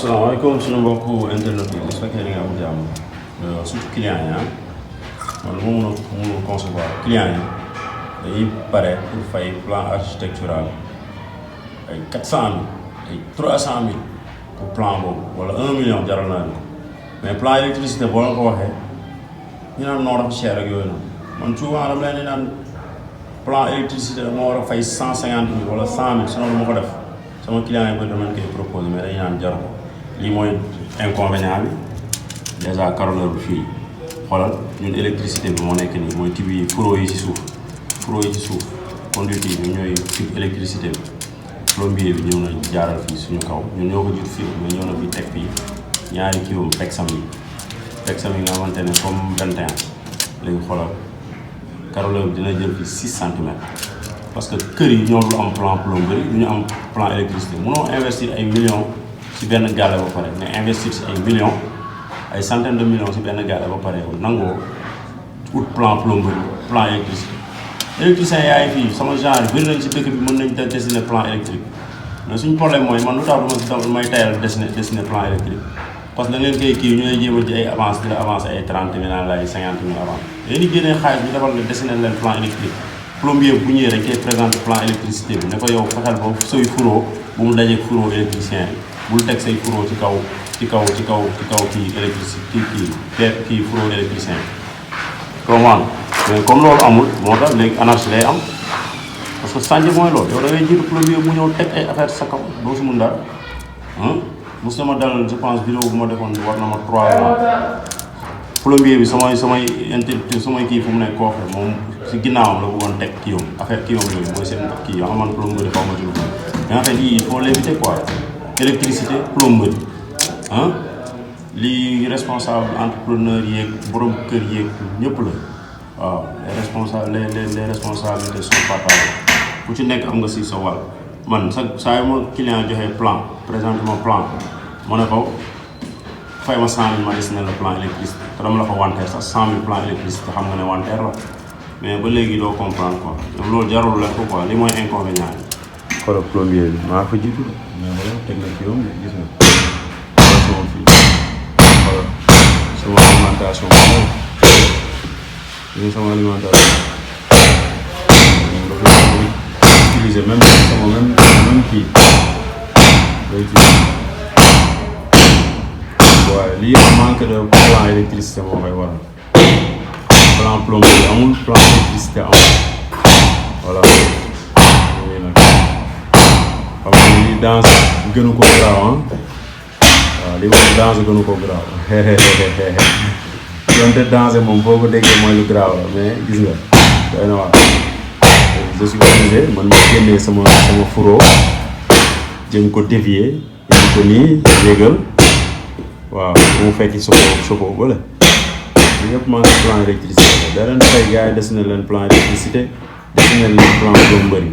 Assalamualaikum suñu mbokku internet yi su fekkee da nga am jàmm surtout client yi man lu ma mën a concevoir client yi dañuy pare pour fay plan architectural ay 400 000 ay 300 000 pour plan boobu wala 1 million jaral naa ko mais plan électricité boo la ko waxee ñu naan non dafa cher ak yooyu noonu man souvent dama leen di naan plan électricité moo war a fay 150 000 wala 100 000 sinon du ma ko def sama client yi ba dama leen koy proposé mais dañu naan jar ko lii mooy inconvénient bi déjà carreleur bi fii xoolal ñun électricité bi moo nekk nii mooy tibb yi fourreau yi ci suuf conduite yi ñooy fii électricité bi plombier bi ñëw na jaaral fii suñu kaw ñun ñoo ko jut fii mais ñëw na fii teg fii ñaari kiiwam pegsam yi nga xamante ne comme 21 léegi xoolal carreleur bi dina jël fii 6 centimètres parce que kër yi ñoo lu am plan plomberie du ñu am plan électricité mënoo investir ay millions ci benn gàlle ba pare nga investir ci ay millions ay centaines de millions ci benn gàlle ba pare nangoo ut plan plomberie plan électricité électricien yaay fii sama genre bëri nañ ci dëkk bi mën nañ dessiner plan électrique mais suñu problème mooy man lu tax du may tayal dessiner plan électrique parce que da ngeen koy kii ñu lay jéem a ji ay avance di la avancé ay 30 000 naan la ay 50 000 avance léegi génnee xaalis bi defal la dessiner leen plan électrique plombier bu ñëwee dañ koy présenter plan électricité bi ne ko yow fexeel ba say fourreau bu mu dajeeg fourreau électricien yi bul teg say fourreau ci kaw kii électricité kii fourreau électricien yi comment mais comme loolu amul moo tax léegi anarchie lay am parce que sànq mooy loolu yow da ngay jiitu plombier mu ñëw teg ay affaire sa kaw doo si mun dara mos na ma dalal je pense vidéo bu ma defoon war na ma 3 mois plombier bi samay kii fu mu nekk koo xam moom si ginnaawam la bëggoon teg kii yoom affaire kii yoom yooyu mooy seen kii yoo xam man plomberie xaw ma ci lu mais en fait yii il faut l'éviter quoi électricité plomberie lii responsable entrepreneur yeeg borom kër yeeg ñëpp la waaw les responsabilités sont partagées ku ci nekk am nga si sa wàll man saa yu ma client joxee plan présentement plan ma ne ko fay ma 100 000 ma dessiné le plan électricité te dama la ko wanteer sax 100 000 plan électricité xam nga ne wanteer la mais ba léegi doo comprendre quoi donc loolu jarul la ko quoi li mooy inconvénient yi. xoolal plombier bi maa fa jiitu mais voilà teg na ci yoon bi gis nga sama fii xoolal sama alimentation moom gis sama alimentation moom dafa utiliser même sama même kii day utiliser waaye lii manque de plan électricité moo koy waral plan plomberie amul plan électricité amul voilà lii nag xam nga lii danse gënu ko garaaw waaw lii moom danse gënu ko garaaw donte danse moom boo ko déggee mooy lu garaaw la mais gis nga doy na waar je suis obligé man ma génnee sama fourreau jëm ko dévier jëm ko nii yéegal waaw bu mu fekki soko bële li yëpp manque plan électricité da leen fay gars yi dessiné leen plan électricité dessiné leen plan plomberie